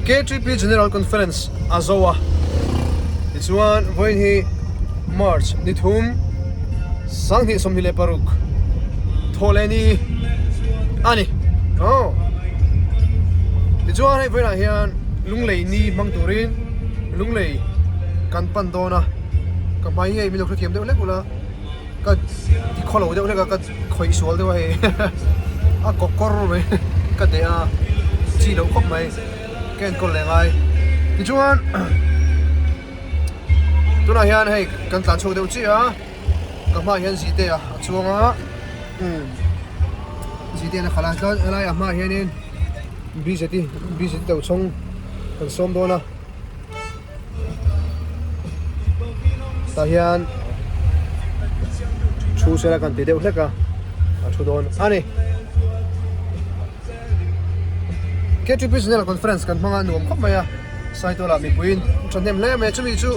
KTP General Conference a zo a, tichuan vawiin hi March ni thum 2026 thawhleh ni a ni. Aw tichuan hei vawiinah hian Lunglei ni hmang turin Lunglei kan pan dawn a, ka hmai hi hei min lo hrethiam deuh hlek ula. Ka ti khawlo deuh hlek a ka khawih sual deuh a hei a kawkawr mai ka deh a chi loh khawp mai ka enkawl leh ngai tichuan tunah hian hei kan tlan chhuak deuh chiah a ka hmaah hian zite a chuang a umm zite a khalh a chuan helai a hmaah hianin bzeti bzeti tochhawng kan sawm dawn a. Tah hian thu sela kan ti deuh hlek a a thu dawn a ni. KTP General Conference kan hmang a nuam khawp mai a Saitualah mipuiin thahnem hle mai a chumi chu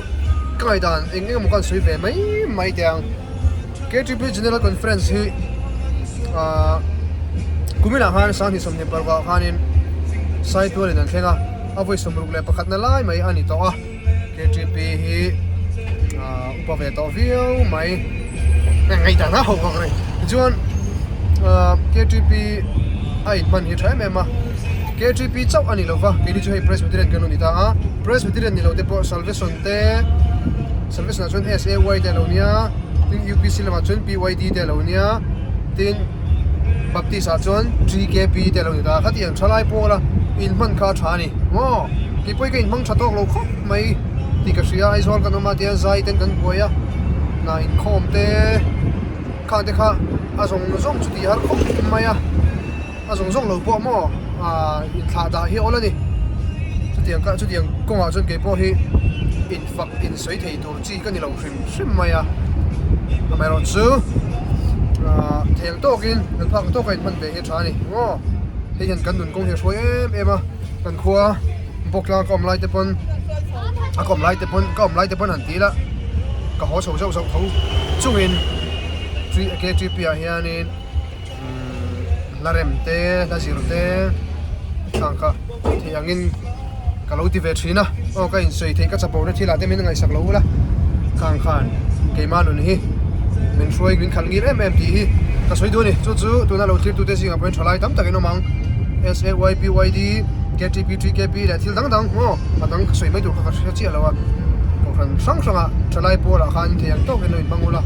ka ngaihdan eng eng emaw khan sawi ve mai mai teh ang. KTP General Conference hi ahh kuminah khan 2026 ah khanin Saitualin an thleng a. A vawi 61 na lai mai a ni tawh a, KTP hi ahh upa ve tawh viau mai ngaihdan a hauh vak a ni. Tichuan ahh KTP a inhman hi tha em em a, KTP chauh a ni lo va, keini chu hei Presbyterian kan lo ni ta a, Presbyterian ni lo te pawh Salvation te, Salvation ah chuan SAY te a lo nia, tin UPC lamah chuan PYD te a lo nia, tin. Baptist ah chuan TKP te a lo ni ta a, khatiang thalai pawl a inhman kha a tha a ni maw? Keipawh hi ka inhmang tha tawk lo khawp mai tih ka hria, Aizawl kan awm a tia zai ten kan buai a, hna inkhawm te khang te kha a zawng zawng chu tih har khawp mai a, a zawng zawng lo pawh maw ah inthlah dah hi a awl a ni, chutiang kha chutiang kawngah chuan keipawh hi infak insawi thei tur chi ka ni lo hrim hrim mai a, amaherawhchu ah theng tawkin kan phak tawka inhman ve hi a tha a ni maw hei hian kan nun kawng hi a hruai em em a kan khua bawk tlang ka awm lai te pawn a ka awm lai te pawn ka awm lai te pawn han ti ila ka haw chho zauh zauh tho chungin ktp ah hianin. Hla rem te hla zir te khang kha thei angin ka lo ti ve thin a aw ka insawi theih ka chapo na thil ah te min ngaihsak lo ula khang khan keimah nun hi min hruai min khalh ngir em em tih hi ka sawi duh a ni chu chu tuna lo thlir tute zingah pawhin thalai tam takin awm ang S A Y P Y D K T P T K P leh thil dang dang aw a dang ka sawi mai tur kha ka hre chiah lo a kohhran hrang hrangah thalai pawlah khan thei ang tawkin lo inhmang ula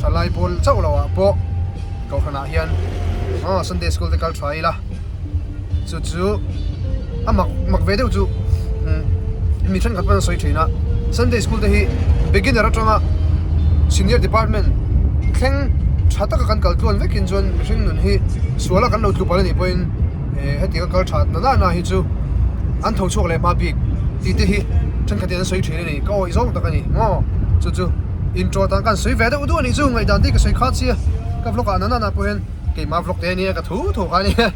thalai pawl chauh loh ah pawh. Kohhranah hian aw Sunday school te kal tha ila chu chu a mak mak ve deuh chu umm mi thenkhat pawn an sawi thin a Sunday school te hi beginner atanga senior department thleng tha taka kan kal tluan vekin chuan mihring nun hi suala kan lo tlu palh anih pawhin eh hetianga kal that na na na hi chu an tho chhuak leh hma bik tih te hi thenkhat hian an sawi thin a ni ka awih zawng tak a ni maw chu chu intro tan khan sawi ve deuh duh anih chu ngaihdan te hi ka sawi khat sia. Ka vlog ah nana pawh hian keimah vlog te ania ka thu thu kha ania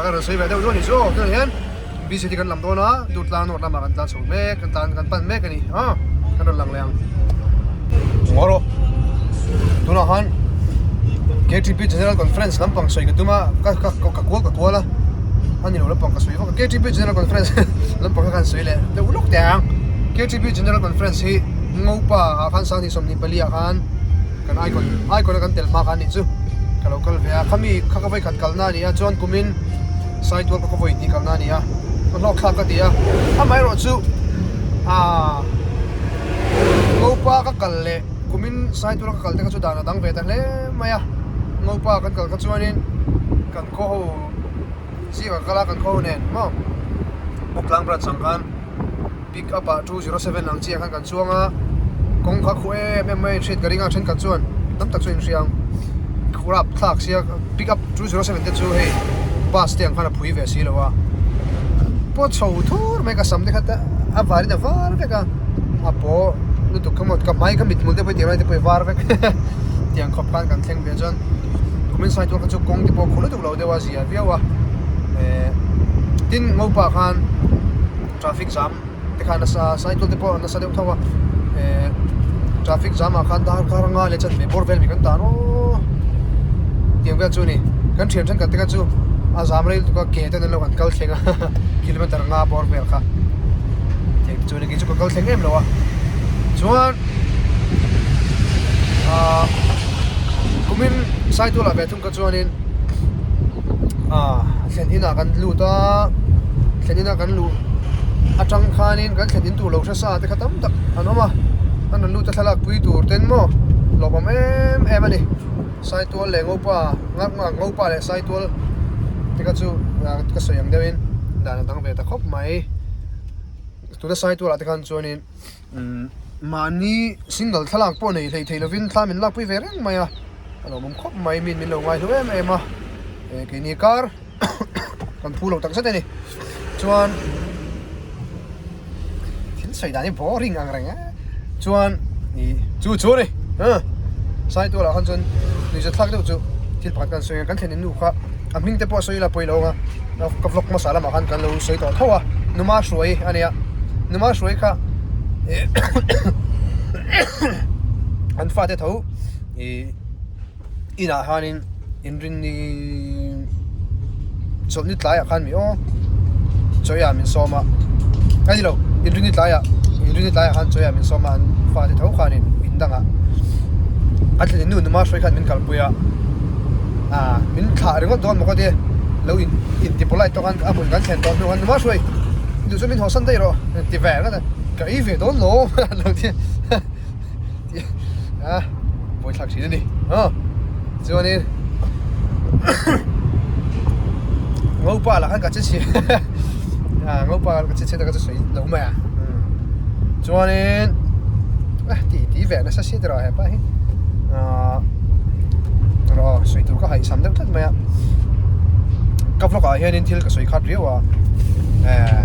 ka rawn sawi ve deuh duh a ni chu aw tunah hian bcd kan lam dawn a Durtlang north lamah kan tlan chho mek kan tlan kan pan mek a ni aw kan rawn lang leh ang ngaw rawh tunah khan KTP General Conference lampang sawi ka tum a ka ka ka kual ka kual a a ni lo lampang ka sawi vak a KTP General Conference lampang kha kan sawi leh deuh lawk teh ang KTP General Conference hi Ngopa ah khan 2024 ah khan Kan icon icon a kan tel hma kha anih chu ka lo kal ve a khami kha ka vawi khat kalna a ni a chuan kumin Saitual pawh ka vawi hnih kalna a ni a ka hlawk thlak ka ti a amaherawh chu aaa Ngopa ka kal leh kumin Saitual ka kal te kha chu dan a dang ve ta hle mai a Ngopa kan kal kha chuanin kan khaw ho zingah ka kal a kan khaw ho nen maw Bawktlang branch ang khan. Pick up ah 207 ang chiah khan kan chuang a, kawng kha khuh em em mai a inhriat ka ring a, thenkhat chuan tam tak chu a inhria ang. Khurap thlak sia pick up 207 te chu hei bus te ang khan a phui ve si lo a, pawt chho thur mai ka sam te kha te a varin a var vek a, a paw lutuk kha maw ka hmai ka mithmul te pawh tiang lai te pawh i var vek tiang khawp khan kan thleng ve chuan kumin sai tur kha chu kawng te pawh a khuh lutuk lo deuh a zia viau a, eh tin ngopa khan. Traffic jam te kha nasa cycle te pawh nasa deuh tho a eh traffic jam ah khan darkar anga leh chanve bawr vel mi kan tan aw tiang vel chu a ni kan thian thenkhat te kha chu A zam rei lutuk a ke ten an lo kan kal thleng a kilometer nga bawr vel kha thei chuan kei chu ka kal thleng em lo a chuan ah kumin Saitual ah ve thung kha chuanin ah thlen inah kan lut a thlen inah kan luh atang khanin kan thlen in tur lo hre sa te kha tam tak an awm a an rawn lut a thlalak pui tur ten maw lawmawm em em a ni. Saitual leh Ngopa, Ngopa leh Saitual te kha chu ka sawi ang deuhin dan a dang ve ta khawp mai. Tuna Saitual ah te khan chuanin mahni single thlalak pawh nei hlei thei lovin thla min lakpui ve reng mai a, a lawmawm khawp mai min min lo ngaihlu em em a, keini kar kan phu lo takzet a ni. Chuan thil sawi dan hi boring ang reng a chuan ih chu chu a ni huh Saitual ah khan chuan nuihza thlak deuh chu thil pakhat kan sawi a kan thlen in nu kha a hming te pawh a sawi ila pawi lo ang a ka vlog hmasa lamah khan kan lo sawi tawh tho a Numa Hruai a nia Numa Hruai kha ih an fate tho ih. Inah hianin inrinni chawlhni tlaiah khan mi aw chawiah min sawm a a ni lo inrinni tlaiah inrinni tlaiah khan chawiah min sawm a an fate tho khanin in dangah a thlen nu numa hruai khan min kalpui a ah min thlah ringawt dawn maw ka ti lo in inti polite tawk khan a hmun kan thlen tawh hnu khan numa hruai duh chuan min hawsan daih rawh ti ve ringawt a ka ei ve dawn lo an lo ti a. A buai thlak thin a ni aw chuanin ngopa lah khan ka che chhe a ngopa ka che chhe ta ka che sawi lo mai a chuanin a ti ti ve nasa si tiraw hepa hi ah rawh sawi tur ka haihsam deuh tlat mai a ka vlog ah hianin thil ka sawi khat riau a eh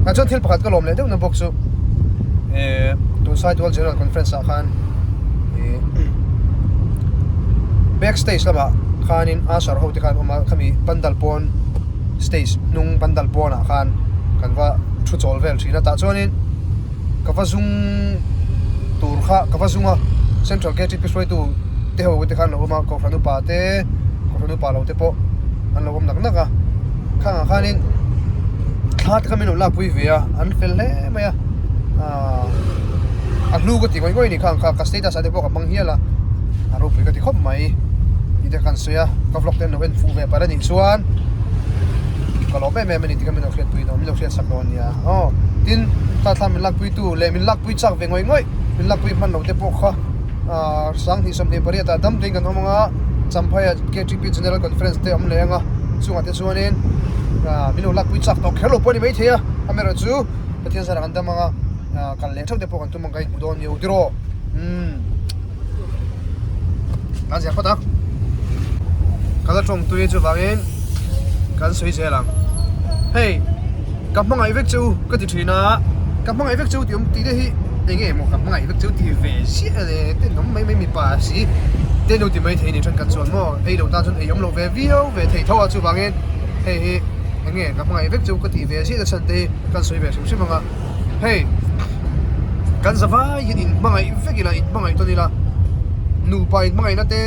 ah chuan thil pakhat ka lawm leh deuh na bawk chu. Eh tun Saitual General Conference ah khan eh back stage lamah khanin usher ho te khan awm a khami pandal pawn stage hnung pandal pawnah khan kan va thu chawl vel thin a tah chuanin ka va zung tur kha ka va zung a Central K_T_P hruaitu te ho te khan an lo awm a Kohhran upa te Kohhran upa lo te pawh an lo awm nak nak a khangah khanin thla te kha min lo lakpui ve a an fel hle mai a ahh a hlu ka ti ngawih ngawih a ni khang kha ka status ah te pawh ka hmang hial a a ropui ka ti khawp mai tih te khan sawi a ka vlog te an lo en fuh ve palh a nih chuan ka lawm em em a ni tih kha min lo hriatpui dawn min lo hriat sak dawn a nia aw tin thla thla min lakpui tu leh min lakpui chak ve ngawih ngawih min lakpui hman lo te pawh kha ahh 20 28 ah dam tuiin kan awm ang a Champhaiah K_T_P General Conference te a awm leh ang a chungah te chuanin ahh min lo lakpui chak tawh kher lo pawh a ni maithei a amaherawhchu Pathian zara kan dam ang a ahh kal leh theuh te pawh kan tum ang ka inhmu dawn ni u tiraw umm kan zia phawt ang ka la tawng tui chuvangin kan sawi zel ang hei ka hmangaih vek chu ka ti thin a ka hmangaih vek chu tih awm tih te hi eng nge maw ka hmangaih vek chu tih ve ziah le ten awm mai mai mipa si te lo ti mai thei ni thenkhat chuan maw ei loh tan chuan ei awm loh ve viau ve thei tho a chuvangin hei hi eng nge ka hmangaih vek chu ka tih ve ziah na chhan te hi kan sawi ve hrim hrim ang a hei kan za vai hian in hmangaih vek ila in hmangaih tawn ila nupa in hmangaihna te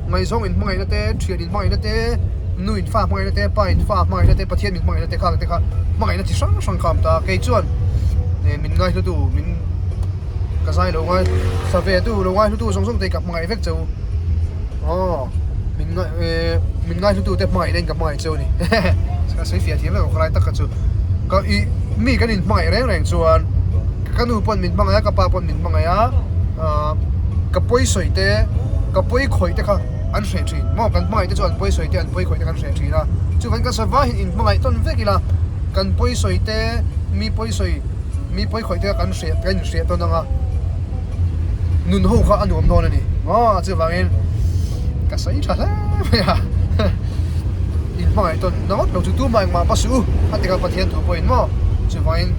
ngaihzawng in hmangaihna te thian in hmangaihna te nu in fa hmangaihna te pa in fa hmangaihna te pathian min hmangaihna te khang te kha hmangaihna chi hrang hrang kha a awm ta kei chuan eh min ngaihlu tu min ka zai lo ngai thla ve tu lo ngaihlu tu zawng zawng te hi ka hmangaih vek cheu aw min ngai eh min ngaihlu tu te hmangaihna in ka hmangaih cheu a ni ka sawi fiah thiam vek khawlai tak kha chu ka ih mi kan in hmangaih reng reng chuan ka nu pawn min hmangaih a ka pa pawn min hmangaih a ah ka pawi sawi te ka pawi khawih te kha an hreh thin maw kan hmangaih te chu an pawi sawi te an pawi khawih te kan hreh thin a chuvangin kan sava hian in hmangaih tawn vek ila kan pawi sawi te mi pawi sawi mi pawi khawih te kha kan hreh kan inhreh tawn ang a nun ho kha a nuam dawn a ni maw chuvangin ka sawi tha hle mai a in hmangaih tawn na ngawt lo chu tumah engmah va suh u a ti kha Pathian thu pawhin maw chuvangin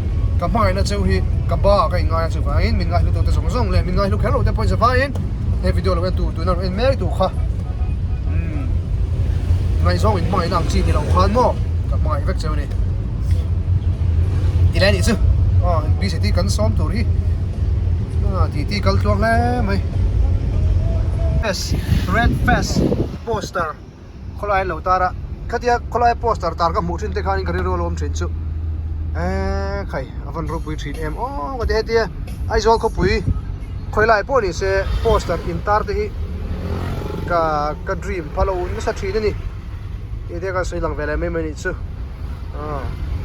ka hmangaihna cheu hi ka ba ka inngai a chuvangin min ngaihlu tute zawng zawng leh min ngaihlu kher lo te pawhin zavaiin he video lo en tu tuna lo en mek tu kha umm ngaihzawng in hmangaihna ang chi ni lo khan maw ka hmangaih vek cheu a ni ti lai anih chu aw bct kan sawm tur hi ah tih tih kal tluang hle mai. Red fest poster. khawlai an lo tar a khatia khawlai poster tar ka hmuh thin te khanin ka rilru a lo awm thin chu eee khai a van ropui thin em aw ka ti hetia Aizawl khawpui khawilai pawh ni se poster in tar te hi ka ka dream phalo nasa thin a ni tih te khan sawi lang ve leh mai mai a nih chu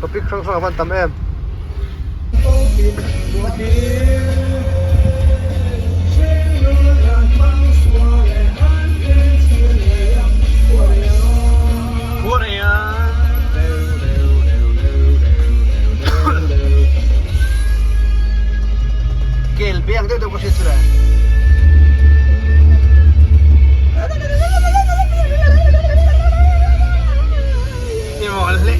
topic hrang hrang a van tam em. Kel beng deuh deuh ka hriat chu le. I mawl hle.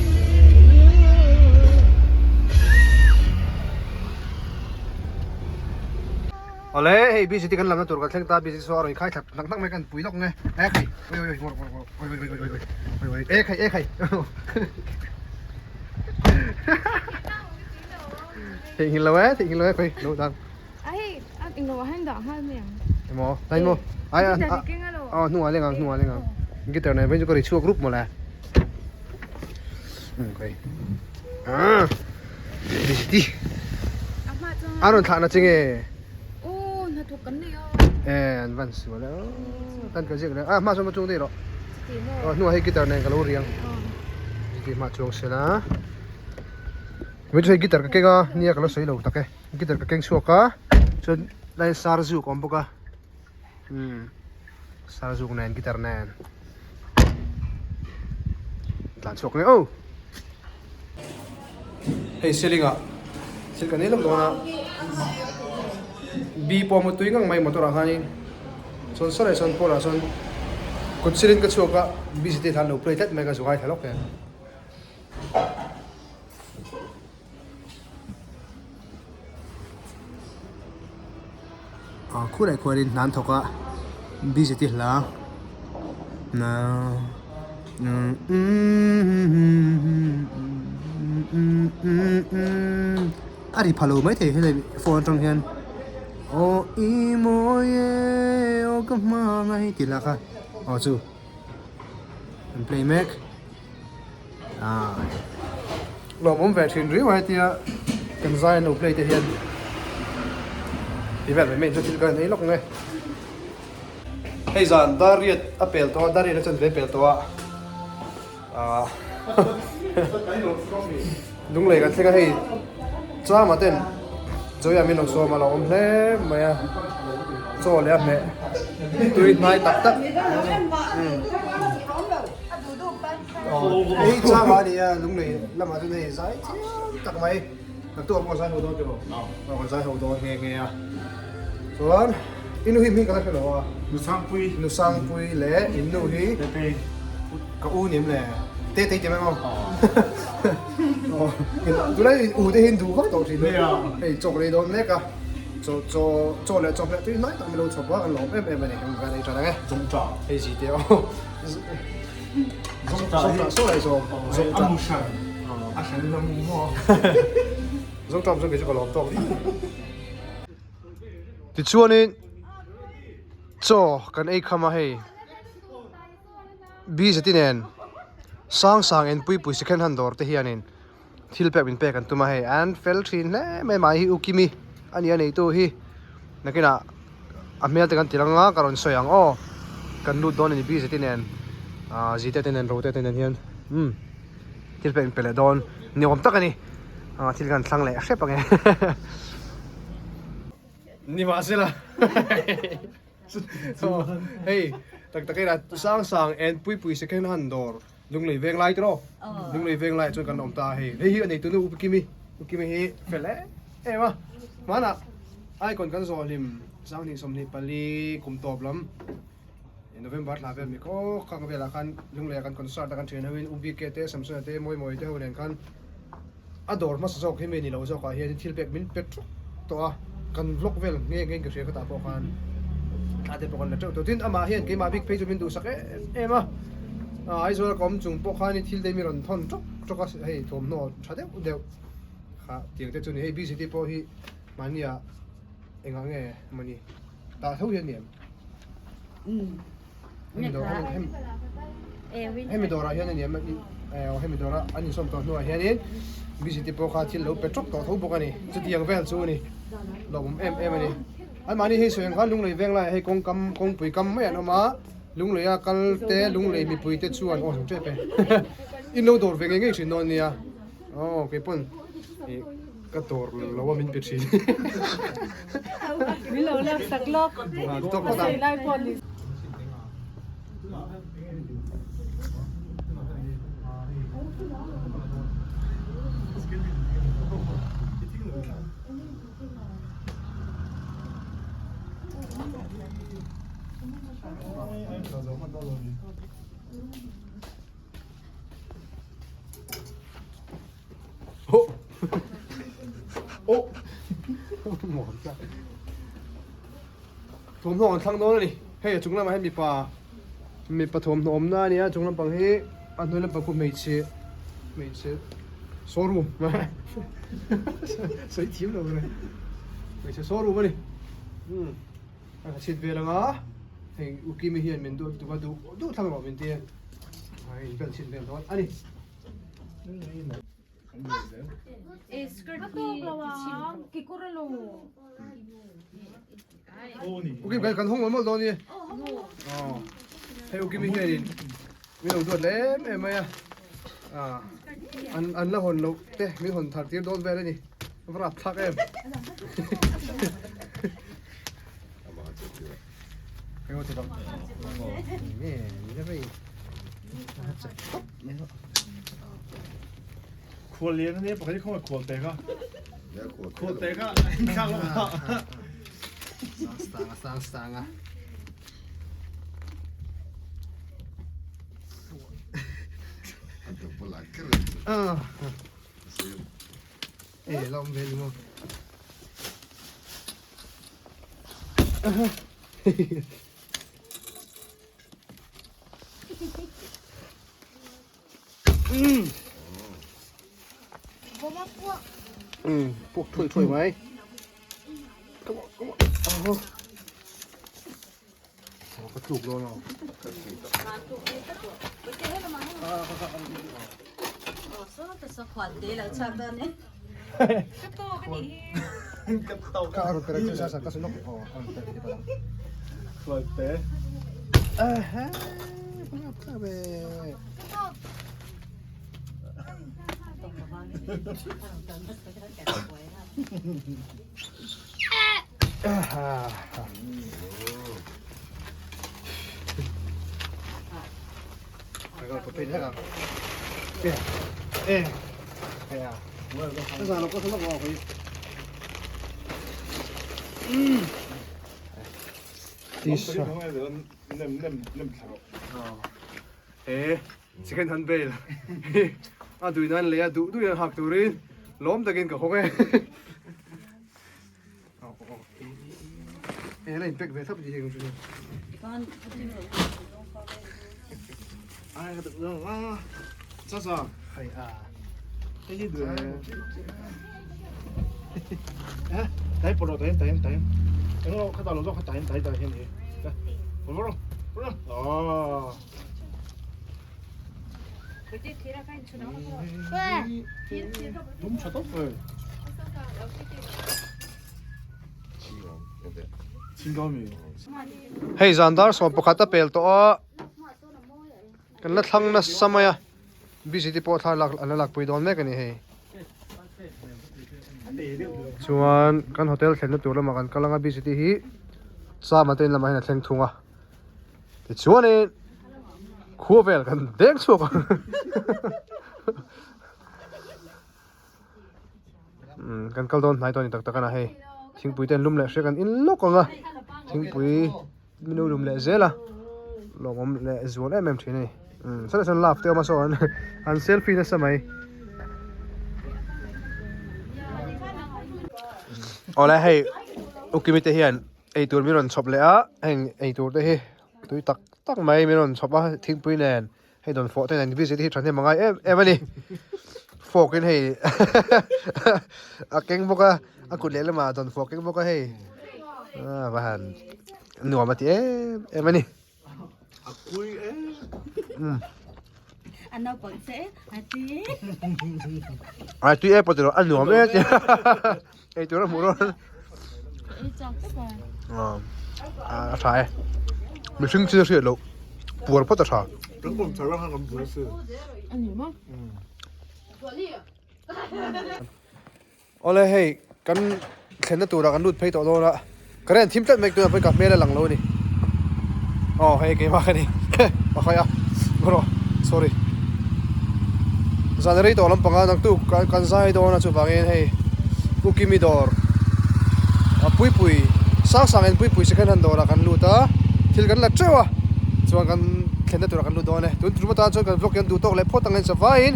Awle hei BCT kan lamna tur kan thleng ta BCT saw a rawn khai thla hnak hnak mai kan pui lawk nge e khai oi oi oi oi oi oi oi oi oi oi e khai e khai Theihnghilh lo e theihnghilh lo e khawi lo dang A hei a englo ah hian dah nghal mai ang. Emaw tlai maw ai a aw hnungah leng ang hnungah leng ang guitar nen phei chu ka ri chhuak rup mawle um khawi ah BCT a rawn thlah na che nge Aw hnathawk kan nei a. E an van sual e aw kan ka ziak leh a hma chuan va chuang daih rawh aw hnungah hei guitar nen ka lo riang BCT hma chuang sela Hemi chu hei guitar ka keng a nia ka lo sawi lo tak e guitar ka keng chhuak a chuan lai sar zuk a awm bawk a umm sar zuk nen guitar nen tlan chhuak nge aw hei ceiling ah thil kan ei lawk dawn a bi pawh a tui ngang mai motor ah khanin chuan saw leh sawn pawn ah sawn kut silin ka chhuak a busy te thla an lo play tlat mai ka zu ngaithla lawk e. Ah khurah khuanin hna an thawk a busy te hla a ri pha lo maithei helai phone atang hian aw i mawi e aw ka hmangaih tih lah kha aw chu an play mek. Ah lawmawm ve thin riau a hetia kan zai an lo play te hian ti vel mai mai chu thil ka nei lawk nge hei zan dariat a pel tawh a dariat a chan ve pel tawh a ah lunglei kan thleng a hei chama ten Joya min lo sawm a lo awm hle mai a chaw leh a hmeh tui hnai tak tak Hei chama a ni a lunglei lamah chuan hei zai chiang tak mai naktuk ah pawh zai ho dawn tiraw aw kan zai ho dawn nghe nghe a chuan i nu hi hming ka la hre lo a Nusangpui Nusangpui leh in nu hi Tetei ka u ni em le Tetei ti mai maw aw tunlai u te hi an duh vak tawh thin hei chawk lei dawn mek a chaw chaw chaw leh chawhmeh tui hnai tak min lo chhawp a an lawm em em a ni kan ei tan ang e hei zi te aw. Tichuanin chaw kan ei kham a hei bz nen sang sang en pui pui second hand dawr te hianin thil pek min pek an tum a hei an fel thin hle mai mai hi u Kimi a ni a neitu hi nakinah a hmel te kan ti lang a ka rawn sawi ang aw kan lut dawn a ni bz nen ah zite te nen rote te nen hian umm thil pek min pe leh dawn ni awm tak a ni ah thil kan thlang leh hrep ang e ni mahsela hei tak tak ila sang sang en pui pui second hand dawr. Lunglei veng lai tiraw? Lunglei veng laiah chuan kan awm ta a hei. Hei hi a neitu nu U Kimi, U Kimi hi fel em em a. Hmanah icon kan zawh hlim sanghnih 24 kum tawp lam November thla vel mi kawk khang velah khan Lungleiah kan concert a kan thian hoin U BK te Samsona te Mawimawi te ho nen khan a dawr hmasa zawk hi mi ni lo zawkah hian thil pek min pe ṭawk tawh a, kan vlog vel nghe nghe in ka hria khatah pawh khan thla te pawh kan la ṭeuh tawh. Tin, amah hian keimah bik phei chu min duhsak em em a, Aizawl ka awm chung pawh khan thil te mi rawn thawn ṭawk ṭawk a, hei thawmhnaw ṭha deuh deuh kha tiang te chu ni. Hei BCT pawh hi mahnia engah nge mawni tah tho hian ni em? Hemi dawr hemi. Hemi dawrah hian a ni a, hemi dawra an insawm tawh hnuah hianin busy te pawh kha thil lo pe tawk tawh tho bawk a ni. Chutiang vel chu a ni, lawmawm em em a ni. Anmahni hei sawi ang khan Lunglei veng laiah hei kawngkam kawngpui kam mai an awm a, Lungleia kal te Lunglei mipui te chuan aw zawng tep e in lo dawr ve ngei ngei thin dawn nia aw keipawn ih ka dawr lo a min pe thin. Min lo lak sak lawk a sawi lai pawh ni. Thawmhnaw an thlang dawn a ni. Hei a chung lamah hian mipa mipa thawmhnaw awmna a ni a, chung lampang hi a hnuai lampang khu hmeichhe hmeichhe showroom sawi thiam lo a ni hmeichhe showroom a ni umm a chhit vel ang a hei Ukimi hian min duh lutuk a duh duh thlang rawh min ti a a in vel chhit vel dawn a ni. Ukim kan hawng mawlh mawlh dawn ni. Hei Ukimi hianin min lo duat lem em mai a. An an la hawn loh te min hawn thar tir dawn vel a ni. A va rapthlak em. Khual lian a nia pakhat hi khawngaih khual te kha. Khual te kha thlak lo a. Sang a sang sang a. Ah. E la awm ve ni maw. Puak thuai thuai mai. Come on, come on. Aho. Ka tluk lo no. Ka aru pera chu sa sa ka sunok. Oh, aru pera di pala. Khualte. Aha. Ka be. Second hand bale a duih nan leh a duh duh in hak turin lawm takin ka hawng e. E la in pack ve thap ni heng chu. Ai ka tuk a. Cha cha. Hai a. Hei hi duh. Eh, tai poro tai tai tai. Englo kha ta lo zo kha tai tai tai hian ni. Poro. Poro. Oh. Dum tha tawp e. Hei zan dar 11 a pel tawh a, kan la thlang nasa mai a, busy te pawh thla lak an la lakpui dawn mek a ni hei. Chuan kan hotel thlenna tur lamah kan kal ang a, busy te hi chama te in lamah hian a thleng thung a. Tichuanin khua vel kan deng chhuak ang. Kan kal dawn hnai dawn ni tak tak a na hei. Thingpui te an lum leh hria kan in lawk ang a. Thingpui minu lum leh zel a. Lawmawm leh zual em em thin a ni. Saw sawn love te awm a saw an an selfie nasa mai. Awle hei Ukimi te hian Eitur min rawn chhawp leh a, heng eitur te hi tui tak tak mai min rawn chhawp a thingpui nen hei dawn fawh te nen visit hi thahnem a ngai em em a ni fork in hei a keng bawk a a kut lehlamah dawn fawh a keng bawk a hei ah va han nuam a ti em em a ni. A kui em. A naupang che a tui e. A tui e pawh tilo a nuam e tia ei tur a hmuh dawn. Ei chak tak a. A tha e. Mihring chu hriat loh puar phawt a tha. Kan kawm char ang kan bul si. A ni maw? Awle hei kan thlenna turah kan lut phei tawh dawn a current thim tlat mai tunah pawhin ka hmel a lang lo a ni aw hei keimah ka ni a khai a rawh sorry zan rei tawh lampang a naktuk kan zai dawn a chuvangin hei Ukimi dawr a puipui sang sang in puipui second hand dawrah kan lut a thil kan la teuh a chuan kan thlenna turah kan lut dawn e tun tum atan chuan kan vlog hian duh tawk leh phawt ang a inchawaiin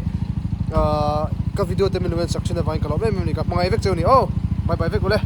ahh ka video te min lo en sak thin avangin ka lawm em em a ni ka hmangaih vek cheu a ni aw bye bye vek ule.